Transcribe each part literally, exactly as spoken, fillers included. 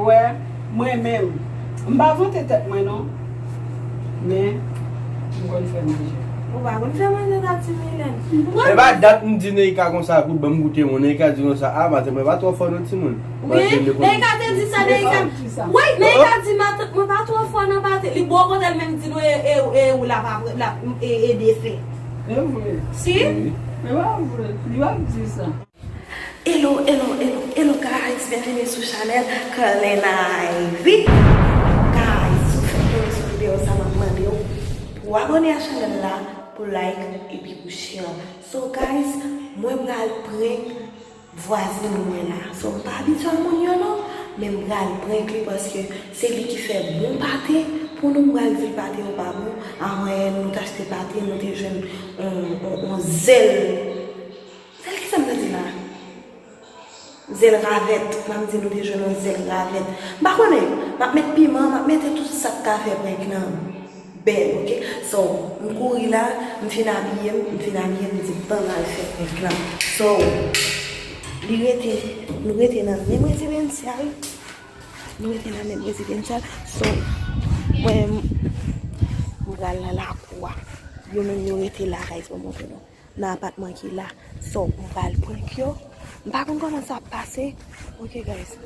Wè, mwen menm, m pa vante tèt mwen non, men m konn fè manje. Ou pa konn fè manje, Tati Milèn? E pa dat m di Neika konsa, gout, ban m goute yon. Neika di konsa, a, maten mwen pa twò fò non, timoun. Wi, Neika te di sa, Neika. Wi, Neika di maten mwen pa twò fò nan pate. Li bò kote l menm di nou e, e, e ou la pa, la, e, e defen. E vre. Si? Wi. E pa vre. Li pa di sa. Hello, hello, hello, hello guys, byenveni sou chanèl Kalena Ivy. Guys, si w fèk tonbe sou videyo sa, m ap mande w pou w abòne a chanèl la, pou like epi pou share. So guys, mwen pral prank vwazin mwen la. So m pa abitye a moun yo non, men m pral prank li paske se li ki fè bon pate pou nou, m pral di l pate yo pa bon. Anyen, nou t achte pate, nou te jwenn on, on, on zèl. Zèl kisa m ta di la? Zèl ravèt. M ap di nou te jwenn yon zèl ravèt. M pa konnen. M ap met piman, m ap mete tout sa k ka fè prank lan bèl, oke? So, m kouri la, m fin abiye m, m fin abiye m, m di, "Ban m al fè prank lan." So, li rete, nou rete nan menm rezidansyal. Nou rete nan menm rezidansyal. So, mwen, m pral nan lakou a. Yo menm, yo rete la, guys, pou montre nou. Nan apatman ki la. So, m pral prank yo. M pa konn kòman sa ap pase. Ok, guys.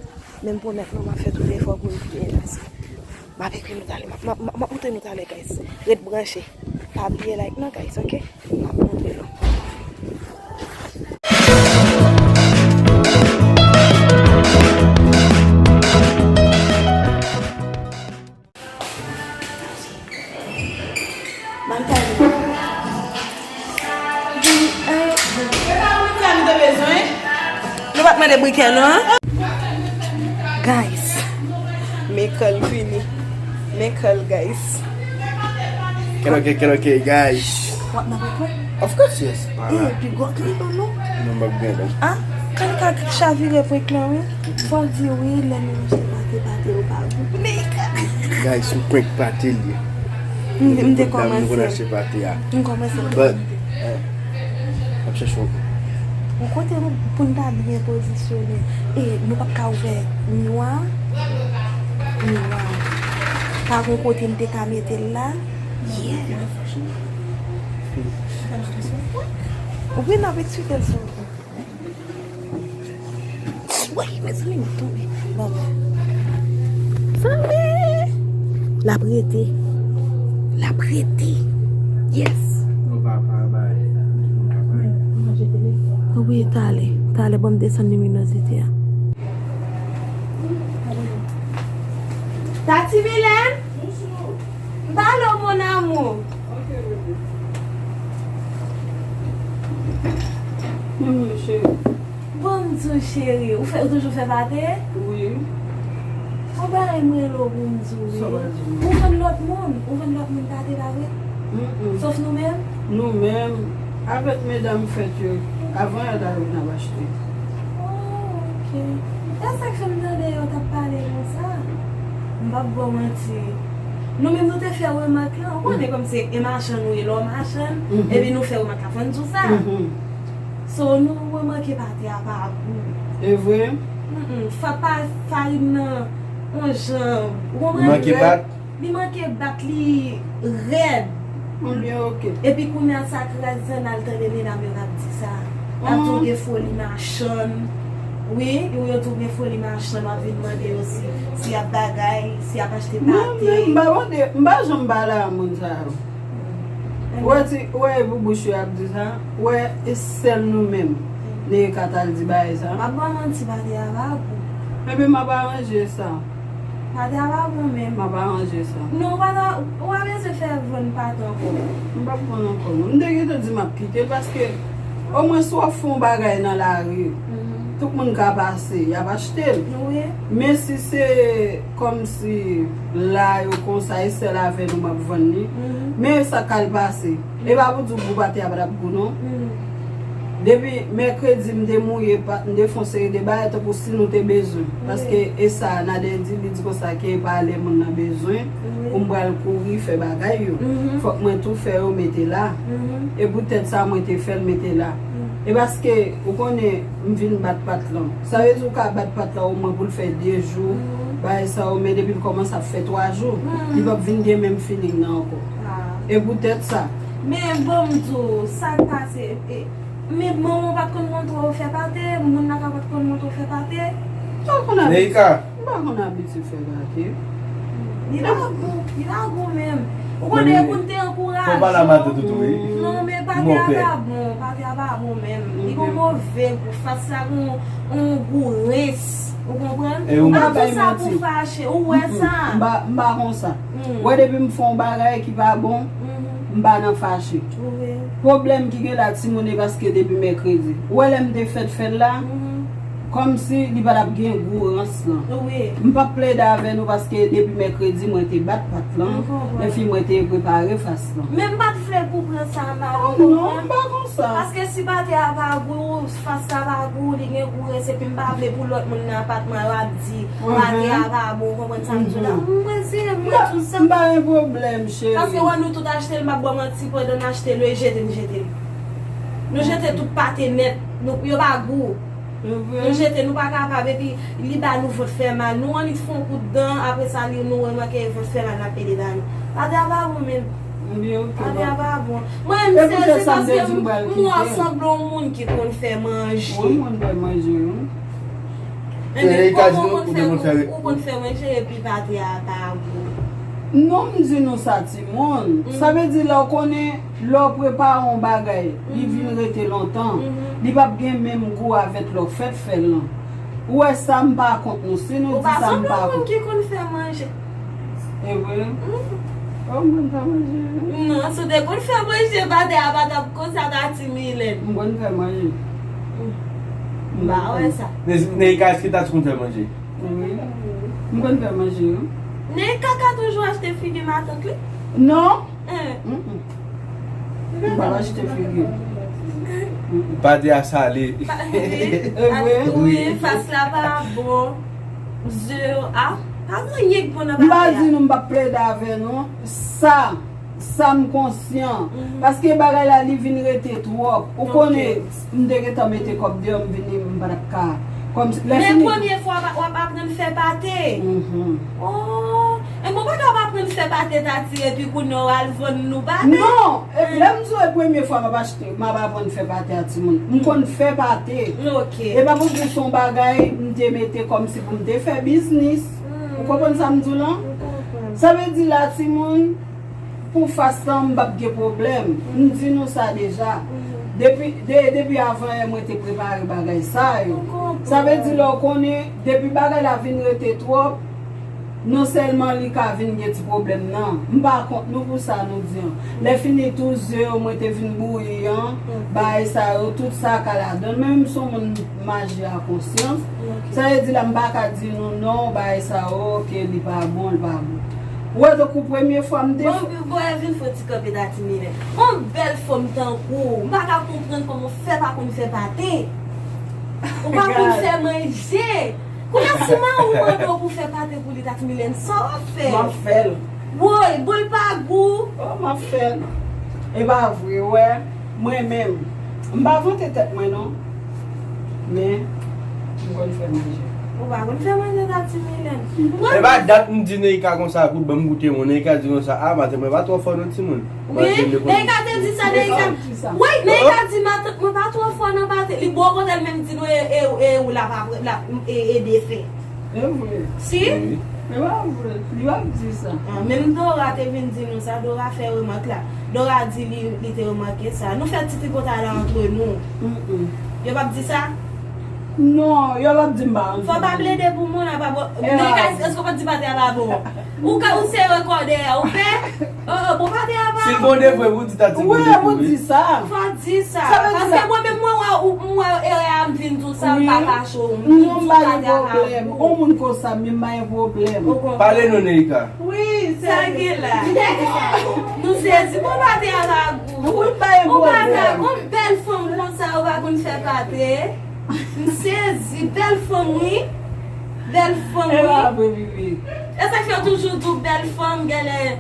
Men m pwomèt nou, m ap fè tout efò pou l byen pase. M ap ekri nou talè. M ap, m ap, m ap montre nou talè, guys. Ret branche. Pa bliye like non, guys, ok? M ap montre nou. Ban m tande. Di, eh, bon. Se pa Wilka m te bezwen. Nou pa t mande Briken non. Guys, men kòl vini. Men kòl, guys. Kèlòke, kèlòke, guys. W ap nan prank mwen? Of course, yes. Eh, pi gwo ke li ban nou. Non, m ap gen, non. Ah, Kalika chavire prank lan, wi. Fò w di wi, lè nou achte pate, pate yo pa gou. Guys, yon prank pate l ye. M, m te kòmanse. Nou konn achte pate a. M kòmanse. But, eh, m ap chèche yon. Yon kote nou, pou n ta byen pozisyone. E nou p ap ka ouvè miwa. Miwa. Pa gen yon kote n te ka mete l la. Yeah. Wi, n ap eksplike l sou. Woy, mezanmi, m ap tonbe. Bon. Zanmi! L ap rete. L ap rete. Yes. Wi, talè. Talè, ban m desann liminozite a. Tati Milèn? M pale w, mon amour. Ok, bebe. Mwen, mwen, cheri. Bon, m di w, cheri, ou fè, ou toujou fè pate? Wi. Yon bagay m rele w pou m di w, wi. Sa w pral di m? Ou vann lòt moun, ou vann lòt moun pate, pa vre? Mm, mm. Sof nou menm? Nou menm, avèk medam fèt yo, avan yè ta rive n ap achte. Oh, ok. E sa k fè m tande yo t ap pale konsa. M p ap ba w manti. Nou menm nou te fè remak lan. Ou konnen kòmsi e machann nou ye, lè w machann, epi nou fè remak la, fò n di w sa. So, nou remake pate a pa gou. E vre? Mm, mm. Fa-, pa, farin nan, on jan, ou konprann? Li manke bat? Li manke bat, li rèd. Ebyen, ok. Epi kounye a sa kraze, n al tande medam yo k ap di sa. Y ap di w gen foli machann. Wi, yo, yo di w gen foli machann, w ap vin mande yo si, si y ap bagay, si y ap achte pate. Mwen menm, m pa mande, m pa janm pale a moun sa yo. Ou wè ti, ou wè e pou bouch yo ap di sa? Ou wè e sèl nou menm Neika t al di bagay sa? M ap ba w manti, pate a pa gou. Ebyen, m ap aranje sa. Pate a pa bon menm. M ap aranje sa. Non, ou pa ta, ou pa bezwen fè vann pate ankò. M p ap vann ankò non. M te gentan di m ap kite l paske omwen si w ap fè yon bagay nan lari, tout moun ka pase, y ap achte l. Wi. Men si se kòmsi la yo konsa, e sèl avè nou m ap vann li. Men sa k al pase. E pa pou di w gou pate a pa t ap gou non. Depi mèkredi m te mouye pat, m te fè yon seri de bagay tankou si nou te bezwen. Paske e sa Nader di, li di konsa ke e pa lè moun nan bezwen pou m pral kouri fè bagay yo. Fòk mwen tou fè yo mete la. E poutèt sa mwen te fè l mete la. E paske ou konnen m vin bat pat lan. Sa vle di ou ka bat pat lan omwen pou l fè de jou, Bagay sa yo, men depi l kòmanse ap fè twa jou, li p ap vin gen menm feeling nan ankò. E poutèt sa. Men bon, m di w, sa k pase, e, men manman w pa t konn montre w fè pate, moun lakay ou pa t konn montre w fè pate. M pa konn abitye, m pa konn abitye fè pate. Li pa gou, li pa gou menm. Ou konnen, moun te ankouraje w. Non, men pate a pa bon, pate a pa bon menm. Li gon move gou, fas la gon, gon gou rens. Ou konprann? Ou pa di sa pou fache, ou wè sa. M pa, m pa konsa. Ou wè depi m fè yon bagay ki pa bon, m pa nan fache. Pwoblèm ki gen la, timoun, e paske depi mèkredi. Ou wè lè m te fèt fè l la, kòmsi li pa t ap gen gou rans lan. M p ap plede avè nou paske depi mèkredi mwen te bat pat lan, epi mwen te prepare fas lan. Men m pa t vle pou pran sa mal, ou konprann? Non, m pa konsa. Paske si pate a pa gou, fas la pa gou, li gen gou rens, epi m pa vle pou lòt moun nan apatman yo ap di pate a pa bon, ou konprann sa m di w la? Mwen se mwen tou sa. M pa gen pwoblèm, cheri. Paske wè nou tout achte l, m ap ba w manti, pandan n achte l, yo jete, n jete l. Nou jete tout pate nèt, nou, yo pa gou. Nou jete, nou pa kapab, epi li ba nou vant fè mal. Nou annik fè yon kout dan, apre sa, li, nou remake vant fè mal, n ap pede ba nou. Pate a pa bon menm. Pate a pa bon. Mwen menm, m sezi paske m wè w sanble yon moun ki konn fè manje. Ou konn fè manje, wi. Ebyen, kòman ou konn fè, ou konn fè manje epi pate a pa gou? Non, m di nou sa, timoun. Sa vle di, lè w konnen, lè w prepare yon bagay, li vin rete lontan, li p ap gen menm gou avèk lè w fèk fè l lan. Ou wè sa, m pa kont nou. Si nou di sa, m pa kont. Ou pa sanble yon moun ki konn fè manje. E vre? Oh, m konn fè manje. Non, si w te konn fè manje, pate a pa t ap konsa, Tati Milèn. M konn fè manje. M pa wè sa. Neika, èske Tati konn fè manje? Wi. M konn fè manje, wi. Neika ka toujou achte figi matant li? Non. M p ap achte figi. Pate a sale. Wi, fas la pa bon. Ze yo, a, pa gen anyen k bon nan pate a. M pa di nou m p ap plede avè nou. Sa, sa m konsyan. Paske bagay la, li vin rete twòp. Ou konnen, m te gentan mete kòb deyò, m vini, m pa t ap ka. Kòmsi, lè fini. Men premye fwa w ap aprann fè pate. Oh, e bon, w pa t ap aprann fè pate, Tati, epi kounye a w al vann nou pate. Non, e lè m di w e premye fwa m ap achte, m ap aprann fè pate a timoun. M konn fè pate. E pa pou di se yon bagay m te mete kòmsi pou m te fè biznis. Ou konprann sa m di w lan? Sa vle di la, timoun, pou fas lan, m p ap gen pwoblèm. M di nou sa deja. Depi, de, depi avan yè, mwen te prepare bagay sa yo. Sa vle di, lè w konnen, depi bagay la vin rete twòp, non sèlman li ka vin gen ti pwoblèm nan. M pa kont nou pou sa nou di an. Lè fini tou, ze yo mwen te vin bouyi an, bagay sa yo, tout sa ka ladan l. Men m se yon moun maji a konsyans. Sa vle di la, m pa ka di nou non, bagay sa yo, ke li pa bon, li pa bon. Ou wè, tankou premye fwa m te. Bon, bon, vin fè yon ti kanpe, Tati Milèn. Yon bèl fanm tankou w, m pa ka konprann kòman w fè pa konn fè pate. Ou pa konn fè manje. Kounye a, si mari w mande w pou fè pate pou li, Tati Milèn, sa w ap fè? M ap fè l. Woy, bon, l pa gou. Oh, m ap fè l. E pa vre, wè. Mwen menm, m pa vante tèt mwen, non. Men, m konn fè manje. Ou pa konn fè manje, Tati Milèn? E pa dat m di Neika konsa, kout ban m goute yon. Neika di konsa, a, maten mwen pa twò fò non, timoun. Wi, Neika te di sa, Neika. Wi, Neika di matant mwen pa twò fò nan pate. Li bon kote l menm di nou e, e, e ou la pa, la, e, ede fè. E vre. Si? Wi. E pa vre. Li p ap di sa. Ah, menm Dora te vin di nou sa, Dora fè remak la. Dora di li, li te remake sa. Nou fè ti tripotay la antre nou. Yo p ap di sa? Non, yo p ap di m pa antre. Fò pa plede pou moun a pa bon. Neika, èske w pa t di pate a pa bon? Ou ka, ou se rekòdè a, ou pè? Oh, oh, bon, pate a pa bon. Si l bon de vre, pou di Tati bon de vre. Wi, pou di sa. Fò di sa. Paske mwen menm, mwen wè, ou, m wè erè a, m vin di w sa, m pa kache w. M di w pate a pa bon. Non, m pa gen pwoblèm. Yon moun konsa, men m pa gen pwoblèm. Pale non, Neika. Wi, sa gen la. Nou sezi, bon, pate a pa gou. Wi, m pa gen pwoblèm. Yon bèl fanm konsa, ou pa konn fè pate. M sezi, bèl fanm, wi. Bèl fanm, wi. E sa k fè yo toujou di w bèl fanm, genlè,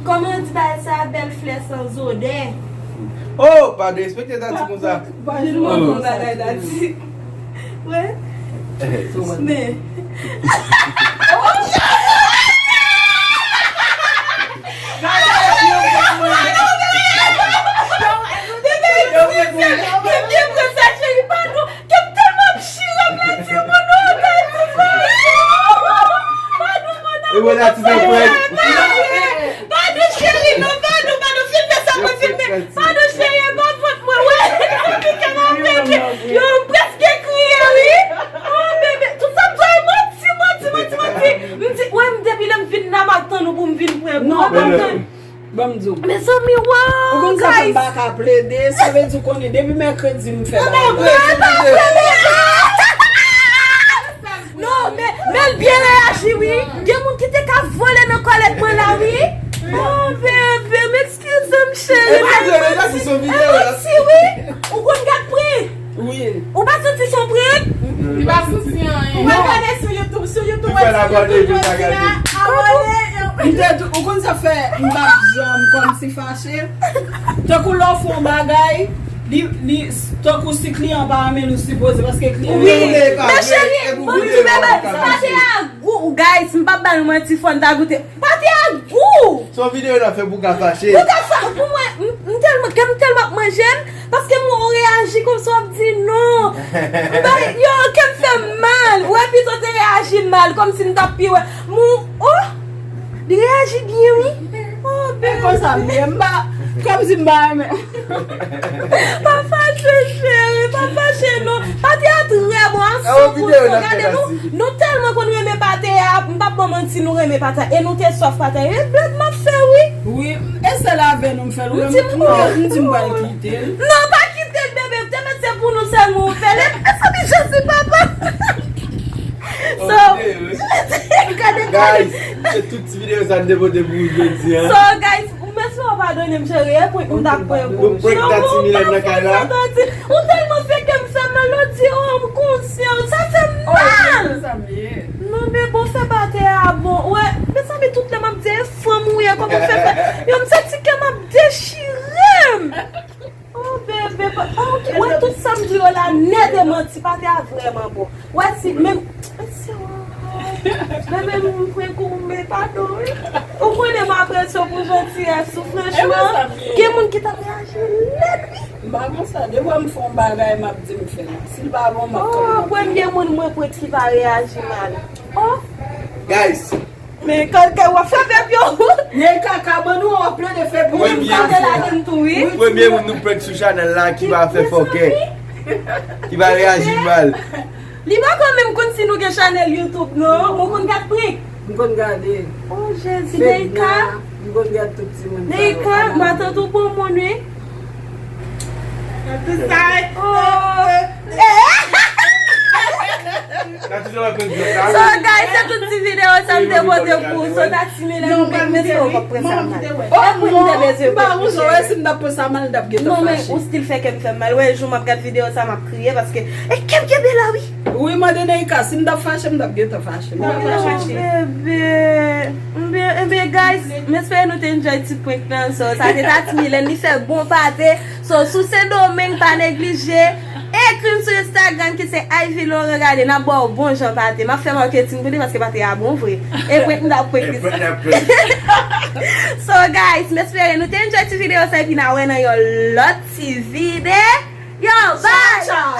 kòman yo di bagay sa, bèl flè san zodè. Oh, pa derespekte Tati konsa. Pa janm antre yon bagay Tati. Wi. Men. E mwen la ti nan prank. Padon, cheri, non, padon, padon, filme sa, mwen filme. Padon, cheri, e pa vant mwen, wè. Pikan nan pete. Yo, m prèske kriye, wi. Oh, bebe, tout sa m fè, manti, manti, manti, manti. M di, wè, m depi lè m vin la, m ap tann ou pou m vin prank ou. Non, m ap tann. Ban m di w. Mezanmi, waw, guys. Ou konn sa fè m pa ka plede, sa vle di w konnen, depi mèkredi m fè bagay. Non, men, men l byen reyaji, wi. Gen moun ki te ka vole nan kòlèt mwen la, wi. Oh, bebe, m eskize m, cheri. E pa vle, men sa se yon videyo la. Mèsi, wi. Ou konn gad prank? Wi. Ou pa santi son prank? Li pa santi anyen. Ou pa gade sou YouTube, sou YouTube, sou YouTube, jodi a, abòne. M te tou, ou konn sa fè, m pa janm kòmsi fache. Tankou lè w fè yon bagay, li, li, tankou si kliyan pa renmen l, ou sipoze, paske kliyan. Wi, men cheri, bon, ti bebe, pate a gou, guys, m p ap ba nou manti, fò n ta goute. Pate a gou! Se yon videyo n ap fè pou w ka fache. Pou ka fa-, pou mwen, m, m tèlman, kè m tèlman ap manje m, paske m wè w reyaji kòmsi w ap di non. M pa, yo, kè m fè m mal. Ou wè, pito te reyaji mal, kòmsi m t ap pi wè. M, oh! Li reyaji byen, wi. Oh, bebe. Konsa m ye, m pa, kòmsi m pa renmen. Pa fache, cheri, pa fache, non. Pate a trè bon, a san pou san. Gade nou, nou tèlman konn renmen pate a, m p ap ban manti, nou renmen pate a. E nou te sòf pate a. E blag m ap fè, wi. Wi, e sèl avè nou m fè l, ou renmen pou mwen, m di m pral kite l. Non, pa kite l, bebe, te mèt se pou nou sèlman ou fè l. E sa, mi Jezi, papa. So, gade, gade. Guys, se tout ti videyo sa n te pote pou ou jodi a. So, guys, m espere w padone m, cheri, e prank m t ap prank ou. Nou prank Tati Milèn nan kay la. Ou tèlman fè kè m fè mal, ou di, oh, m konsyan, sa fè m mal. Non, men bon, fè pate a bon. Wè, mezanmi, tout lè m ap di, e fanm ou ye, kòman w fè fè? Yo, m santi kè m ap dechire m. Oh, bebe, pa, pa, ok. Wè, tout sa m di yo la, nèt e manti, pate a vrèman bon. Wè, si, menm, bebe, m pran kou, men padon, wi. Ou konnen m apresye w pou jantiyès ou, franchman. Gen moun ki t ap reyaji nèt, wi. M pa konsa, depi m fè yon bagay, m ap di m fè l. Si l pa bon, m ap kanpe. Oh, premye moun mwen prank ki pa reyaji mal. Oh. Guys, men kòl kè w ap fè bèb yo. Nen kaka ban nou w ap plede fè pou mwen. Premye moun nou prank sou chanèl la ki pa fè fòkè. Ki pa reyaji mal. Li pa konn menm konn si nou gen chanèl YouTube, non. Ou konn gad prank? M konn gade. Oh, Jezi, Neika. M konn gad tout timoun sa yo. Neika, matant ou bon moun, wi. Tout sa. Oh. So, guys, se tout ti videyo sa m te pote pou ou. So, Tati Milèn, m te mete w kòk pran sa mal. E pou m te bezwen. M pa wè si m t ap pran sa mal, m t ap gentan fache. Non, men ou still fè kè m fè m mal. Wè, jou m ap gad videyo sa, m ap kriye paske e kè m kenbe la, wi. Wi, mande Neika, si m t ap fache, m t ap gentan fache. M pa ka fache. Bebe. Ebyen, ebyen, guys, m espere nou te enjoy ti prank nan. So, sa te Tati Milèn, li fè bon pate. So, si w Sendomeng, pa neglije ekri m sou Instagram ki se Ivy Laurent. Gade, n ap ba w bon jan pate. M ap fè marketing pou li paske pate a bon vre. E prank m t ap prank li. So, guys, m espere nou te enjoy ti videyo sa epi n a wè nan yon lòt ti videyo. Yo, bye! Tchao,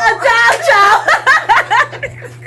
tchao!